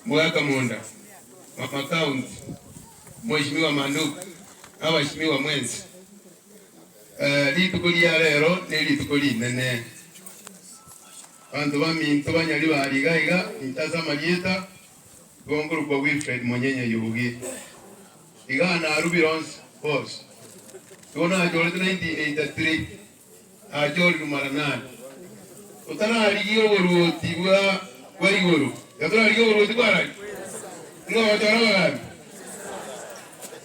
Mogaka Monda, Mama County, Mweshimiwa Manduku, na abashimiwa mwensi. Rituko ria rero nerituko rinene. Abanto baminto banyari bare iga iga, inche ase amarieta nigo nkorokwa Wilfred Monyenye Yugi. Iga narubire onsi bosi. Nigo nachorete 1983. Achorirwe mara nane. Otararigia oboruoti bwa bwa igoro, iga torarigie oboruoti bwa nani? Ng'o ogochora abagambi?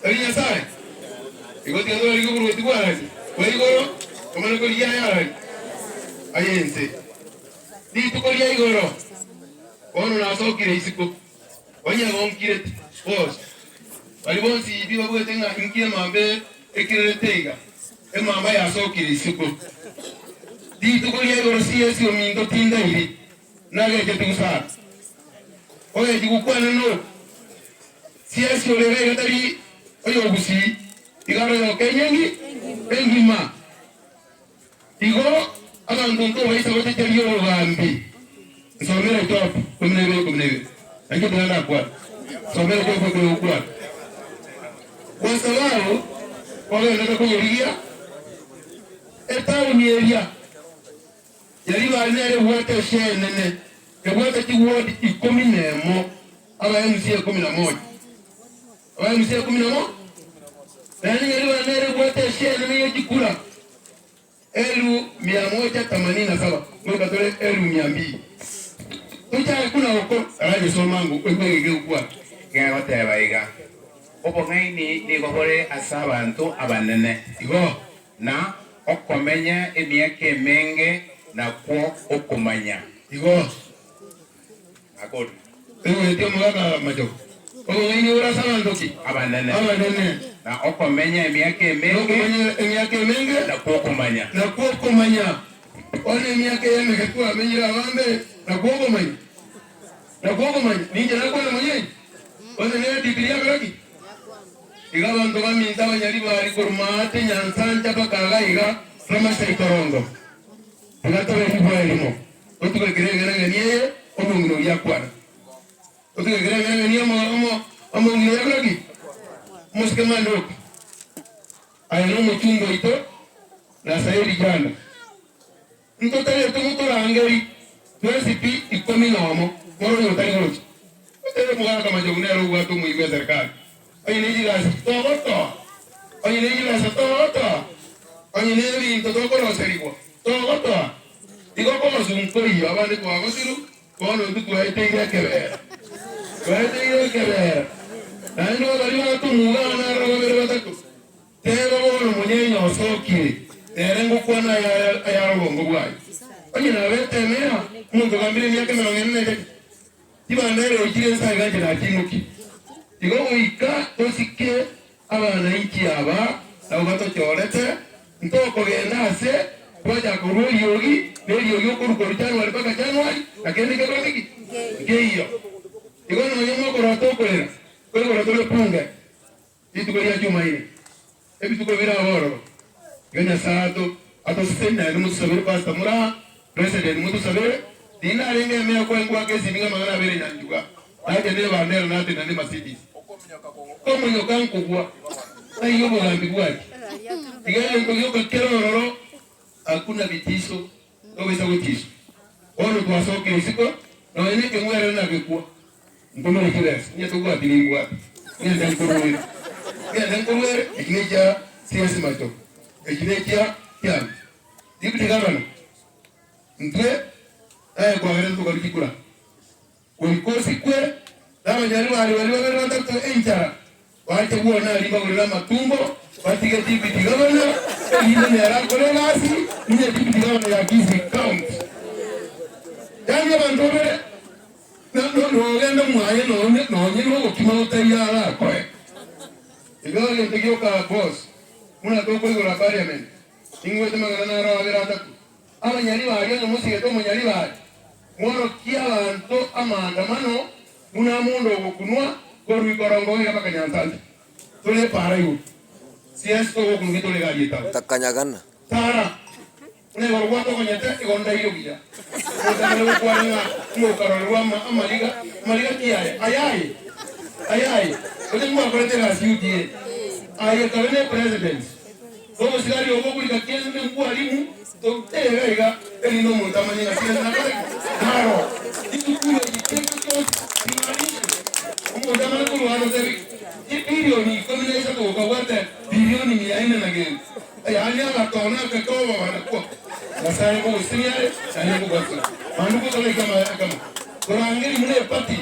Tari Nyasae? Igo tiga torarigie oboruoti bwa nani? Bwa igoro, tomanye korigia aya arari? Ay'ense. Rituko ria igoro, bono nasokire isiko, onye gonkirete bonsi, baria bonsi pi babwete ng'a inki emambia ekirerete iga, Emamba yasokire isiko. Rituko ria igoro siesi ominto tindairi, nagecheti gusara. Ogechi gokwana no siesi ore iga iga tari oyogusii, iga are oyo Kenya engi engima. Igo abanto ntobaisa gochecheria obogambi. Nsomere Job 12:12. Nainche tiga ndakwane. Nsomere Job ekero egokwana. Kwa sababu kwagenderete koyerigia etaoni eria Yaribari nere ebwate eshare enene, ebwate chiward ikomi nemo, aba MCA ikomi na moja. Aba MCA ikomi namo, naende Nyaribari nere ebwate eshare enene ye chikura Elu mia moja themanini na saba, goika tore elu mia mbili. Tochake buna oko, aranyesome ango oigwe egeke gokwana. Gegoteba iga, Obong'aini nigo bore ase abanto abanene. Igo. Na okomenya emiaka emenge nakwo okomanya. Igo. Nakorire. Oigwete omogaka Machogu? Obong'aini bore ase abanto ki? Abanene. Abanene. Na okomenya emiaka emenge. Na okomenya emiaka emenge. Nakwo okomanya. Nakwo okomanya. Bono emiaka eye emeke twamenyire abambe, nakwo okomanya. Nakwo okomanya. Ninche nakwana monyene? Bono nere Bibilia akora ki? Iga abanto baminto abanyaribari korwa maate nyansancha mpaka iga iga Ramasa itorongo. Tiga tobe ribwa erimo. Otugekere eng'enang'eni eye omong'ina oria akwana. Otugekere eng'enang'eni omo omo omong'ina oria akora ki? Omosike Mandoki. Aye nomochumba oito na Saeli jana. Ntotarete motorangeri twensi pi ikomi nomo, moro oyo otari gocha. Otebe omogaka Machogu nere obwate omoyio bw'eserikari. Onye ne chigasi togotoa, onye ne chibesa togotoa, onye nebinto tokoroserigwa togotoa. Igo komosunkoiyio abande twagosiru, bono intwe twaeteire ekebera. Twaeteire ekebera. Naende baria batomuga abana aroro babere batato, teba bono monyenye osokire, nere ngokwana ayare ayare obongo bwaye. Onye nabete emea, omonto ogambire emiaka emerongo ene na etato, Chibandera ochire inse aiga inche nachimokie. Igo goika tosike abanainchi aba nabwo batochorete, ntokogenda ase twachaka korua eriogi, na eriogi okorua korwa January mpaka January, na kende nkekorete ki? Nkeiyo. Igo nonya mokorora tokorera, koigora tore bunge rituko ria Jumaine, ebituko bire abororo. Iga Nyasae ato atosesenie naende motosabere Pastor Muraha, President motosabere, riria narenge emea kwaye ngoaka esimi ng'a amang'ana abere nyanchuga, nacha nebandera natenda ne Mercedes. Komonyoka nkogwa, ng'ai obogambi bwachia? Iga egento gioka kere ororo, hakuna vitisho, tobaisa gotiswa. Bono twasokire isiko, nonya na ekeng'werere nagekwa. Ntomere chibesa, onye tobwati nimbwate, ngende nkoruere, ngende nkoruere, eki nekia CS Machogu, eki nekia kiane. Deputy Governor, intwe naye kwagerete tokarua chikura, goika osikwe na abanyari baria baria babere batato enchara, bache bwona aria bagorere amatumbo, batige Deputy Governor, erinde nere akore egasi, inye Deputy Governor ya Kisii County. Yaani abanto babere. Na nogende mwaye nonye nonye nobokima botari arakoe. Igo egento gioka boss buna tokoigora parliament ningwete mang'ana naro abere atato. Abanyaribari onye mosigete omonyaribari mworokie abanto amaandamano buna amonda ogokunwa korwa ikorongo iga mpaka Nyansancha. Tore epaara igoro. Siasi togokunwa tore egari etaoni. Takanyagana. Tara. Buna igoro gwatokonyete, igo ndaire buya. Otamanye gokwana ng'a ng'okarorerwa ama amariga, amariga ki aya? Ayaye! Ayaye! Gose mwakorete egasi UDA? Aye kabe ne president, omosigari obo okorika kende nkwarimu, totebe iga iga erinde omonto amanye ng'a kende nakore ki? Naro. Chisukuru echi chiaito chionsi chimaanishe. Omonto amanye korwa ase otebi chibilioni ikomi na isato gokabwate bilioni mia ine na gento. Yaani agatona ake koboba nakwo. Nyasae nkogosesenia are, naende nkogwasera. Mambia gotaraika amaya akamo. Korangeria buna epati.